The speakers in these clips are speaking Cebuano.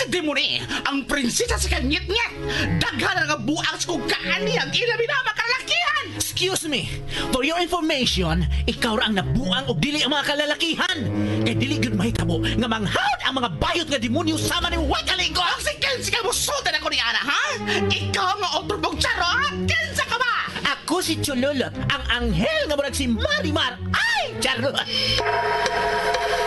si Demone, ang prinsesa sa kanyit-nyet. Daghan nga buang sa kong kaaniyang ilabi na makalakihan. Excuse me, for your information, ikaw ra ang nabuang og dili ang mga kalalakihan. Kay dili gyud mahitabo nga manghawd ang mga bayot nga demonyo sama ni Wakaligo. Ang si Kensi ka musultan ako ni Ana, ha? Ikaw nga otro charot! Kinsa ka ba? Ako si Chululot, ang anghel nga murag si Marimar. Ay, charot!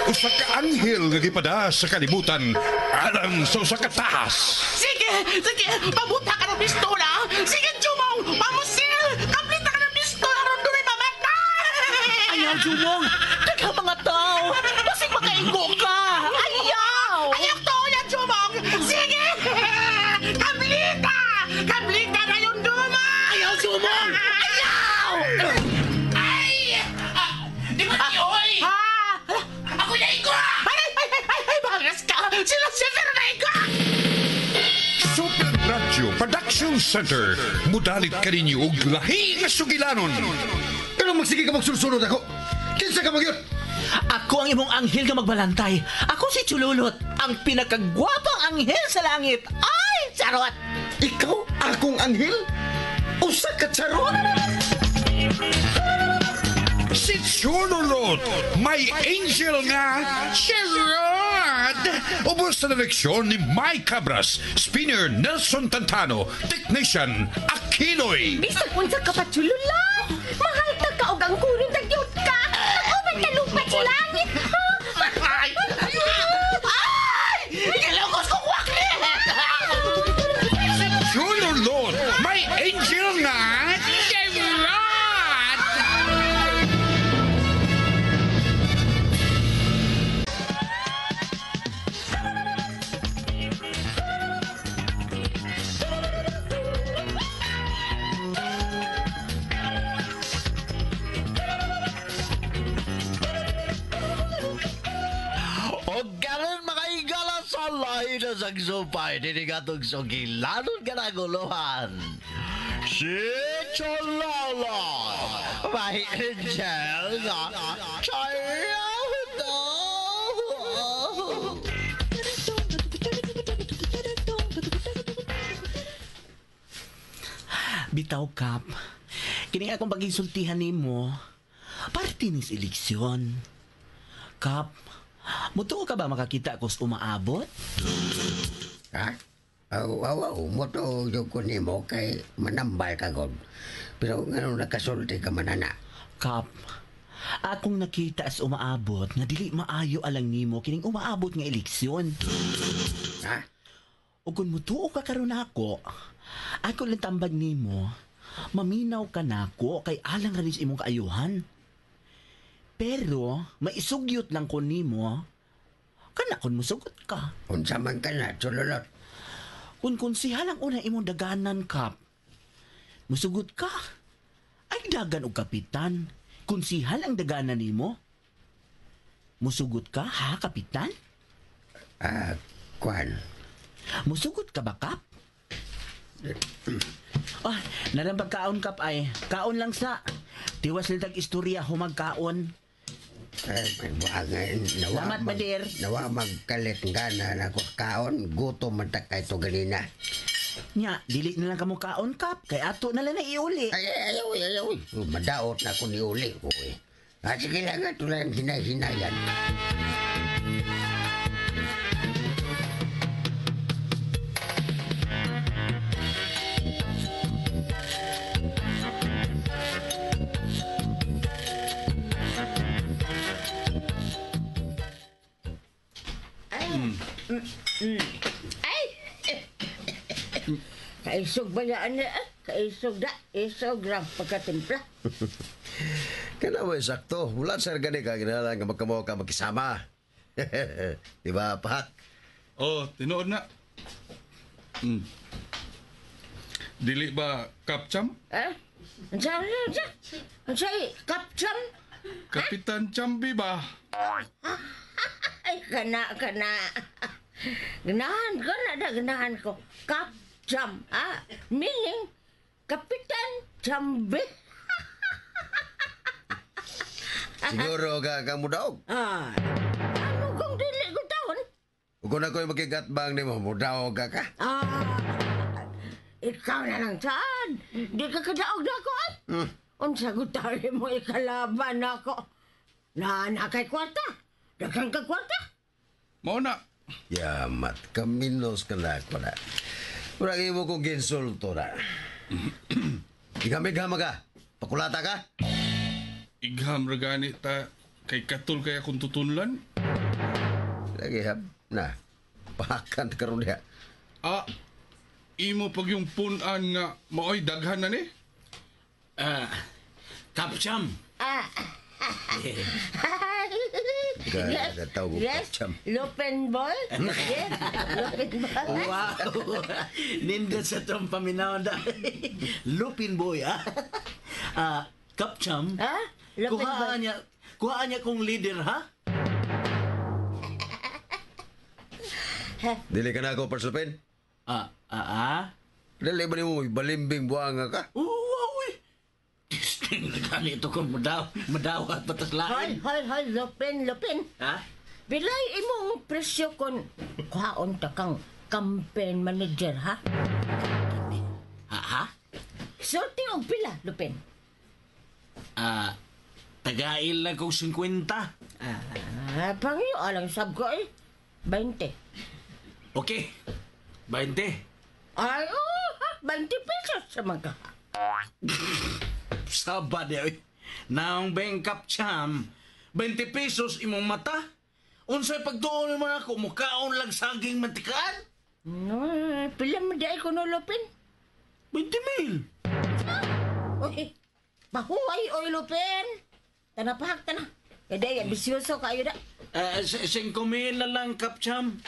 Usa ka anghel nga gipada sa kalibutan alang sa usa ka tahas. Sige, sige, pabuta ka ng pistola. Sige, Jumong, pamusil, kaplita ka ng pistola aron dunay mamatay. Ayaw, Jumong! Daghang mga tao! Basig makaigo ka! Ayaw! Ayaw to, yan, Jumong! Sige! Kaplita! Kaplita na yung Jumong! Ayaw, Jumong! Ayaw! Ay! Di ba oy? Ha? Ako na igo! Ay, ay, ay, ay, ay, bangas ka! Sila si na igo! Super Radio Production Center. Mudalit kaninyo og lahi nga sugilanon. Pero magsige ka magsulsunod ako. Kinsa ka magyot? Ako ang imong anghel nga magbalantay. Ako si Chululot, ang pinakagwapang anghel sa langit. Ay, charot! Ikaw akong anghel? Usa ka charot? Si Chululot, may angel nga charot! Ubos sa direksyon ni Mike Cabras, spinner Nelson Tantano, technician Aquinoy. Bisag unsa ka pa, Chululot! Mahal ta ka og ang kuron tagyot ka! Nag-uban ka lupa sa langit! Ay! Ay! Gilugos kong wakli! Si Chululot, may angel nga charot! O ganon mga igala sa lahi na sagsupay, dinigatong sugilanon ka na guluhan. Si Chololo, may angel nga charot. Bitaw, Kap. Kini akong pagisultihan nimo. Parte nis eleksyon. Kap, mutuo ka ba makakita ko sa umaabot? Ha? Aw, aw, aw, moto yung ko nimo kay manambal ka god. Pero ngano nakasulti ka man ana? Kap, akong nakita sa umaabot nga dili maayo alang nimo kining umaabot nga eleksyon. Ha? O kung mutuo ka karon ako, ako lang tambag nimo, maminaw ka nako kay alang ra ni sa imong kaayuhan. Pero maisugyot lang ko nimo, kana kun musugot ka. Unsa man ka na, Chululot? Kung konsihal ang una imong daganan, Kap, musugot ka. Ay dagan og kapitan. Konsihal ang daganan nimo. Musugot ka, ha, kapitan? Kuan. Musugot ka ba, Kap? Ah, nalang pagkaon, Kap, ay. Kaon lang sa. Tiwas litag istorya humagkaon. Ay, nawa Salamat, Madir. Nawa magkalit nga na ako kaon, gutom man ta kay to ganina. Nya, dili na lang kamo kaon, Kap. Kay ato na lang na iuli. Ay, ay, ayaw, ayaw. Oh, madaot na ako ni uli. Uy. Ah, sige lang, ito lang hinay-hinayan. Ay! Kaisog ba yan eh? Kaisog da. Isog lang pagkatimpla. Kana mo sakto, wala sir gani ka ginalan nga magkamo ka magkisama. Di ba, Pak? Oh, tinuod na. Dili ba Kapcham? Eh? Unsa unsa? Unsa kapcham? Kapitan Chambi ba? Ay, kana kana. Ganahan ko na da, ganahan ko. Kapcham. Ah, meaning Kapitan Chambi. Siguro ka ka mudaog. Ah, ano kung dili ko taon? Kung ako'y makigatbang nimo, mudaog ka ka. Ah, ikaw na lang saan. Di ka kadaog na ako, ay. Unsa gutari mo ikalaban ako. Na kay kwarta. Daghang ka kwarta. Mao na. Yamat, kaminos ka na ako na. Murag imo kong ginsulto na. Igamig-hama ka. Pakulata ka. Igham ra gani ta kay katul kay akong tutunlan. Lagi hab. Na, pahakan karon diha. Ah, imo pag yung punan nga maoy daghan na ni. Ah, Kapcham. Ah. Yes, yes. Lupin boy. Yes, Lupin boy. Wow. Nindot sa tong paminaw da. Lupin boy, ah. Ah, Kapcham. Ha? Lupin boy. Kuhaan niya kong leader, ha? Dili ka na ako, Parslupin. Ah, ah, ah. Dili ba nimo balimbing buanga ka? Oh, wow, eh. Tisting na ganito kung madawat patas Hoy, lain. hoy, hoy, Lupin, Lupin. Ha? Bilay imong presyo kon kuhaon ta kang campaign manager, ha? Ha, ha? Sulti og pila, Lupin. Ah, tagail lang kong 50. Ah, pangyo alang sab ko eh. 20. Okay. 20. Ay, oh, ha? 20 pesos sa mga. Sabad eh. Naong beng Kapcham, 20 pesos imong mata. Unsay pagtuon mo ako, mukaon lang saging mantikaan? No, pila man di ay kuno, Lupin? 20 mil. Uy, pahuway, oy, Lupin. Tana pahak, tana. Kaya day, ambisyoso kayo da. 5 mil na lang, Kapcham.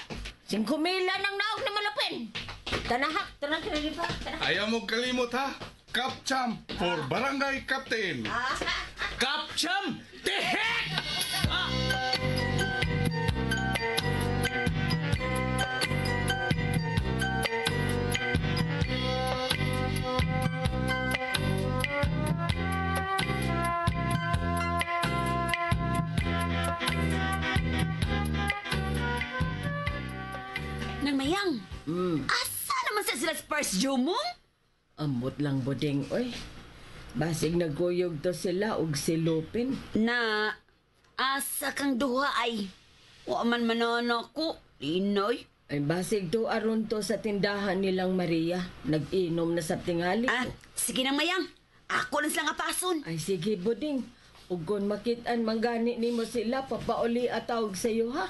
5 mil lang ang naog naman, Lupin. Tanahak, tana, tana, tana, tana. Ayaw mo kalimot ha. Kapcham for Barangay Captain. Kapcham! Tehek! Nang mayang, asa naman sa sila Spurs Jumong? Amot lang, buding, oy. Basig nagkuyog to sila og si Lupin. Na, asa kang duha ay. Wa man manono ko, Linoy. Ay, basig to aron to sa tindahan nilang Maria. Nag-inom na sa tingali. Ah, sige nang mayang. Ako lang sila nga pason. Ay, sige, buding. Ug kung makit-an manggani nimo sila, papauli at tawag sa iyo, ha?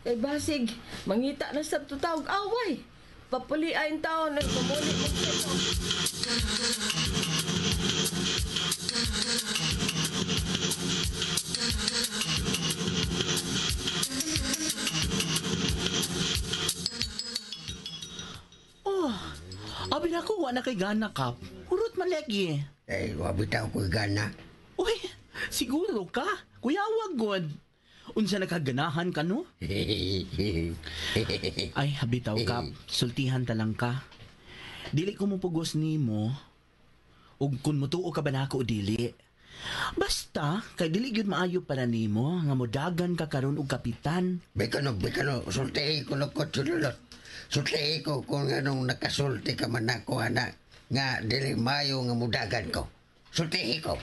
Kay basig, mangita na sa tutawag away. Papuli ay taon, ay pamuli mo sila. Oh, abi na ko, wala kay gana, Kap. Hurot man lagi. Eh, wabitaw ko'y gana. Uy, siguro ka. Kuya, wag god. Unsa nakaganahan ka, no? Ay, habitaw, Kap. Sultihan ta lang ka. Dili ko mo pugos nimo. Ug kun mutuo ka ba nako o dili. Basta, kay dili gyud maayo para nimo nga modagan ka karon og kapitan. Bikano, bikano, sultihi ko na ko, sululot. Sultihi ko kung anong nakasulti ka man ako, anak, nga dili mayo nga mudagan ko. Sultihi ko.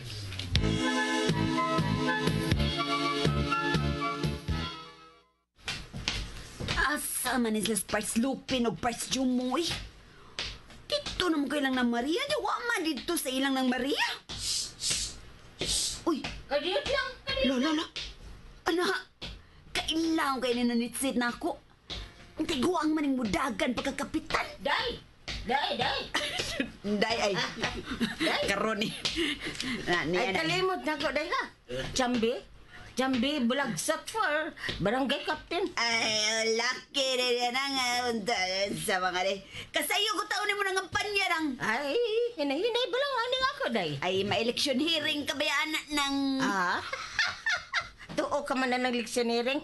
Asa man ni sila Spurs Lupin o Spurs Jumong, eh. Dito naman kailang ng Maria. Di wa man dito sa ilang ng Maria. Uy, Kadiyot lang, kadiyot. La, la, la. Ana, kailangan kayo nanitsit na ako. Ang tiguang maning mudagan pagkakapitan. Day! Day, day! Day ay. Karon ni. Na, Ay, kalimot na ko, day ha. Chambi? Chambi, bulagsat for barangay captain. Ay, laki rin ang sa mga rin. Kasayo ko taon mo nang kampanya lang. Ay, hinahinay ba lang aning ako, day? Ay, ma-election hearing ka ba yan, anak ng... Ah? Tuo ka man na ng leksyoneering.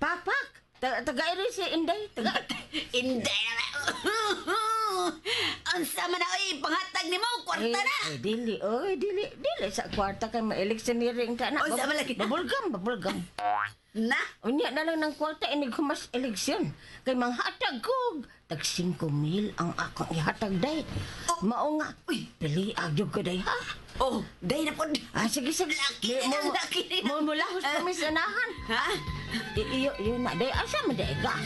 Pak, pak! Taga-iri si Inday. Taga. Inday naman. Unsa man na oy panghatag nimo kwarta na. Eh, dili, oy, dili, dili sa kwarta kay ma-electioneering ta na. Unsa man lagi? Babulgam, babulgam. Na? Unya na lang ng kwarta inig humas eleksyon. Kay manghatag kog tag 5,000 ang akong ihatag day. Oh. Mao nga. Uy. Pili agyog ko day ha. Oh, day na pod. Ah, sige, sige. Laki na, laki na. Mo mulahos kami sa unahan. Ha? Iyo, iyo na. Day, asa man day ka?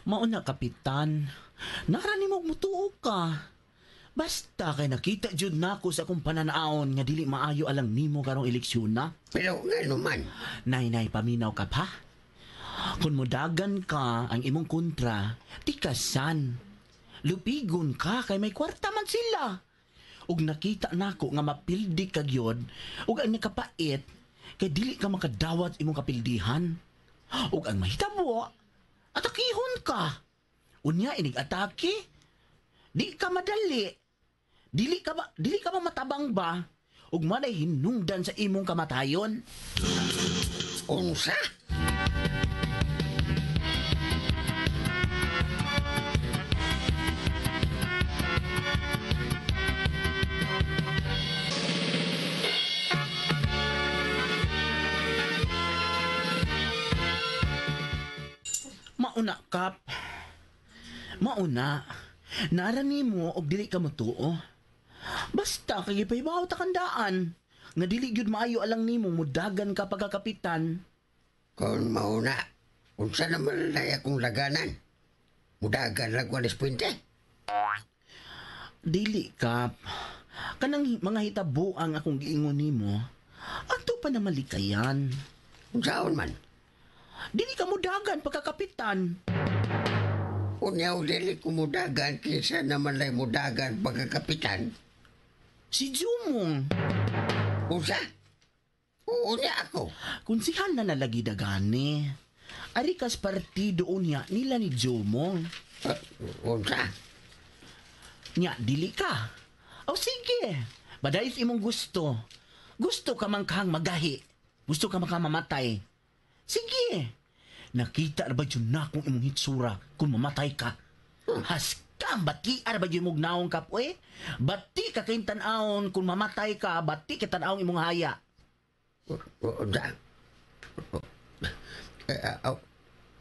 Mauna, kapitan. Nara nimo mutuo ka. Basta kay nakita jud nako sa akong pananaon nga dili maayo alang nimo karong eleksyon na. Pero nga naman, Nay, nay, paminaw ka pa. Kung mudagan ka ang imong kontra, tikasan. Lupigon ka kay may kwarta man sila. Ug nakita nako nga mapildi ka gyud ug ang nakapait kay dili ka makadawat imong kapildihan. Ug ang mahitabo, atakihon ka. Unya inig atake, di ka madali. Dili ka ba matabang ba? Ug manay hinungdan sa imong kamatayon. Unsa? Mauna, Kap. Mauna. Nara nimo og dili ka motuo. Basta kay gipahibaw ta kandaan nga dili gyud maayo alang nimo mudagan ka pagkakapitan. Kung mauna, unsa naman na akong laganan? Mudagan lang ko alis puente. Dili, Kap. Kanang mga hitabo ang akong giingon nimo. Ato pa na malikayan. Unsaon man? Dili ka mudagan pagkakapitan. Unya o dili ko mudagan kinsa naman lay mudagan pagkakapitan. Si Jumong. Unsa? Unya ako. Kunsihan na nalagi dagani. Ari kas partido unya nila ni Jumong. Unsa? Nya, dili ka. O sige, badayos imong gusto. Gusto ka man kang magahi. Gusto ka man kang mamatay. Sige. Nakita na ba yun na kung imong hitsura kung mamatay ka? Haskam, bati ara ba yun mong naong kap, eh? Bati ka kayong tan-aon kung mamatay ka, bati ka tan-aon imong haya. Unsa?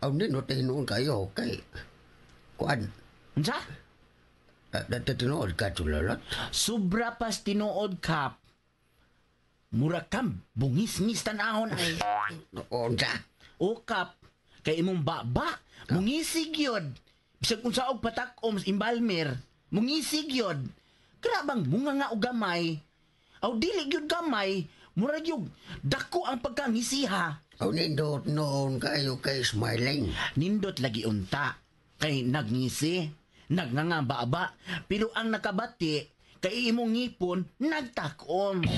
Aw, nino tinuon kayo kay kuan. Unsa? Tinuod ka tulalot? Sobra pas tinuod kap. Mura kam, bungis-ngis tan-ahon ay. Unsa? O kap, kay imong baba, mungisig yun. Bisag unsa og patak-om imbalmer, mungisig yun. Grabang munga nga og gamay. Aw dili gyud gamay, mura gyud dako ang pagkangisiha. Aw nindot noon kayo kay smiling. Nindot lagi unta kay nagngisi, nagnganga baba, pero ang nakabati kay imong ngipon nagtakom.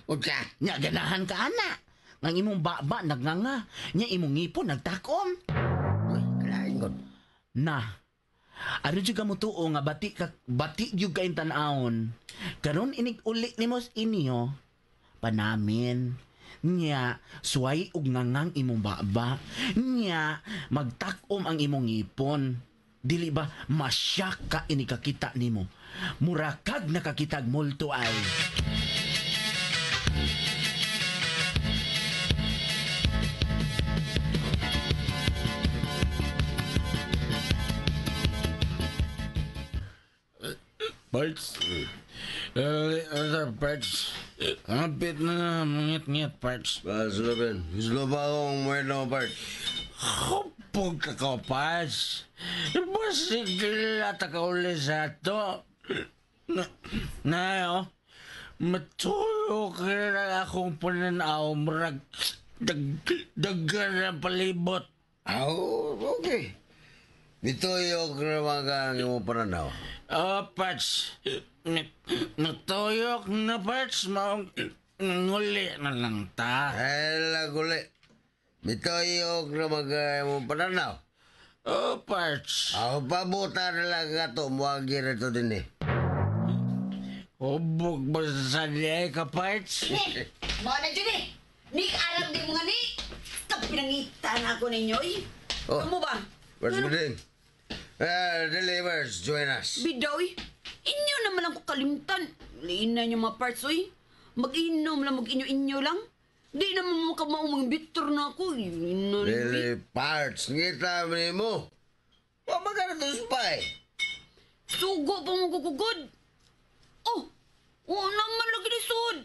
Unsa? Nya ganahan ka ana. Ang imong baba nagnganga, nya imong ngipon nagtakom. Uy, kalain gud. Na. Aron jud ka motuo nga bati ka bati gyud kay tan-awon. Karon inig uli nimo sa inyo panamin. Nya suway og ngangang imong baba. Nya magtak-om ang imong ngipon. Dili ba masyak ka ini kakita nimo. Mura kag nakakitag multo ay. Parts. Parts. Kapit na mangit-ngit, parts. Sulubin. Gusto pa akong muwelo, Parts. Kupog ka ko, parts. Basig ka uli sa ato. Na, oh. Matuyo ka na akong pananaw, murag daggan na palibot. Aw, okay. Bituyok naman ka ang imong pananaw. Oh, parts. Natuyok na, parts. Maong nguli na lang ta. Ay, laguli. Bituyok naman ka ang imong pananaw. Oh, parts. Aw, pabuta na lang ato mo ang ito din eh. Hubog ba sa niya ka, parts? Ni, mo na dyan eh. Ni, aram di mo nga ni. Kapinangita na ako ninyo eh. Oh. Kamu ba? Where's Buding? Delivers, join us. Bidaw eh. Inyo naman ang kukalimtan. Liina niyo mga parts oy. Mag-inom lang, mag-inyo-inyo lang. Di naman mo ka maumang bitter na ako. Ina ni Dili parts, ngita mo. Wa ba ka na to spy? Sugo pa mo kukugod. Oh, oo naman lagi ni Sud.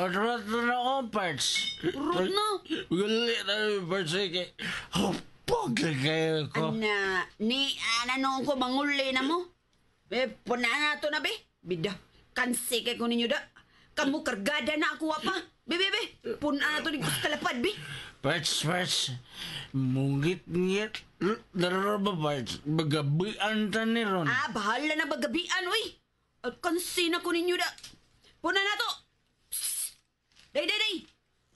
Rot na ako, parts. Rot na. Gali na yung parts. Sige. Hupog kayo ko. Ana, ni ana noon ko manguli na mo. Eh, puna na to na be. Bida, kansi kay ko ninyo da. Kamu kargada na ako pa. Be, be, be. Puna na to ni kalapad, be. Parts, parts. Mungit-ngit. Daro ba, parts? Bagabian ta ni Ron. Ah, bahala na bagabian, uy. At kansi na ko ninyo da. Puna na to. Psst. Day, day, day.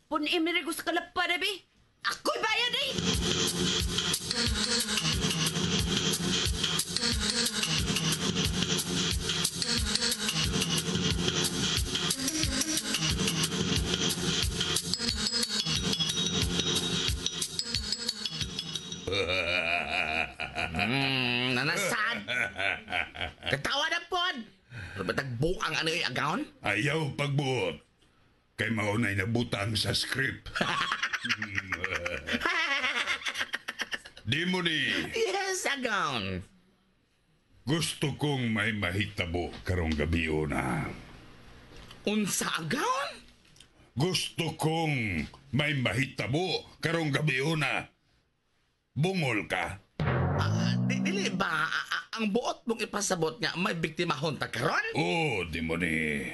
Punim na rin ko sa kalapad, be. Ako'y bayad, day. Nanasad. Katawa na pod. Batagbuang ano yung agaon? Ayaw pagbuot. Kay maunay nabutang sa script. Di mo ni, Yes, agaon. gusto kong may mahitabo karong gabi una. Unsa agaon? Gusto kong may mahitabo karong gabi una. Bungol ka. Dili ba ang buot mong ipasabot nga may biktimahon ta karon? Oh, di mo ni.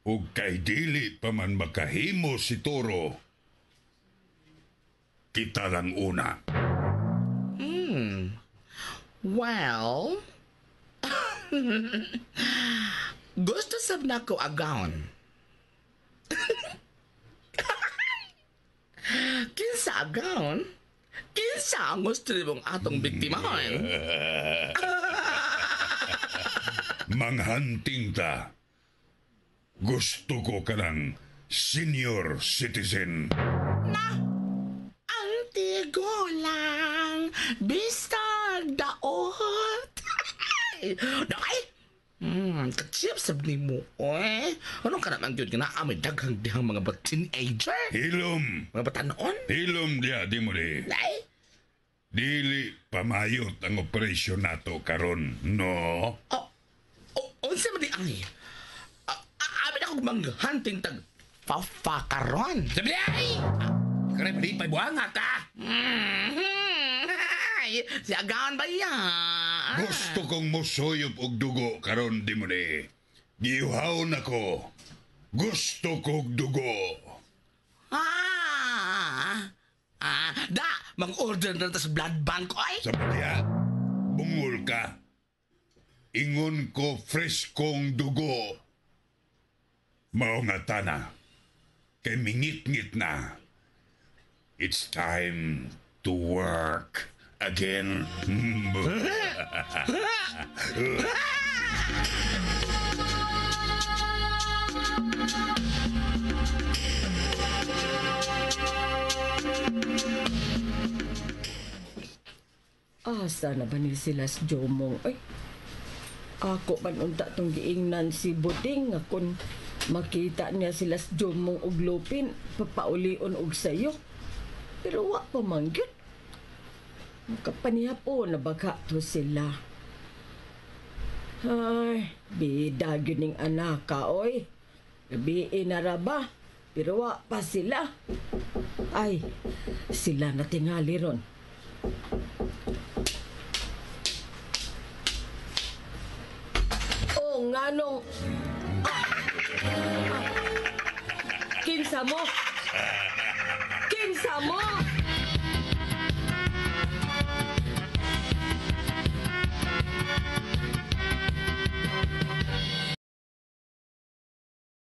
Ug kay dili pa man makahimo si Toro. Kita lang una. Well, gusto sab nako agaon. Kinsa agaon? Kinsa ang gusto nimong atong biktimahon? Manghunting ta. Gusto ko ka ng senior citizen. Na, antigo lang, bisag daot. Day! Katsip sab nimo, oy. Anong ka naman gyud nga naa may daghang dihang mga teenager? Hilom. Mga batanon? Hilom diya, di mo di. Day! Dili pamayot ang operasyon nato karon, no? Oh, oh, unsa man di ay? Abi na kog manghunting tag fafa karon. Sabi ay! Kare palipay buhanga ka! Ay, si agaon ba yan? Gusto kong musuyop og dugo karon di mo ni. Giuhaw na ko. Gusto kog dugo. Da, mang-order na ta sa blood bank, oy. Sa diya, bungol ka. Ingon ko freskong dugo. Mao nga tana. Kay mingit-ngit na. It's time to work again. Asa na ba ni sila sa Jomong? Ay, ako man unta tong giingnan si Buding nga kung makita niya sila sa Jomong og Lupin, papaulion og sayo. Pero wa pa man gyud. Makapanihapon na baka to sila. Ay, bida gyud ning anak ka, oy. Gabi na ra ba? Pero wa pa sila. Ay, sila na tingali ron. Oh, nganong... Kinsa mo? Kinsa mo?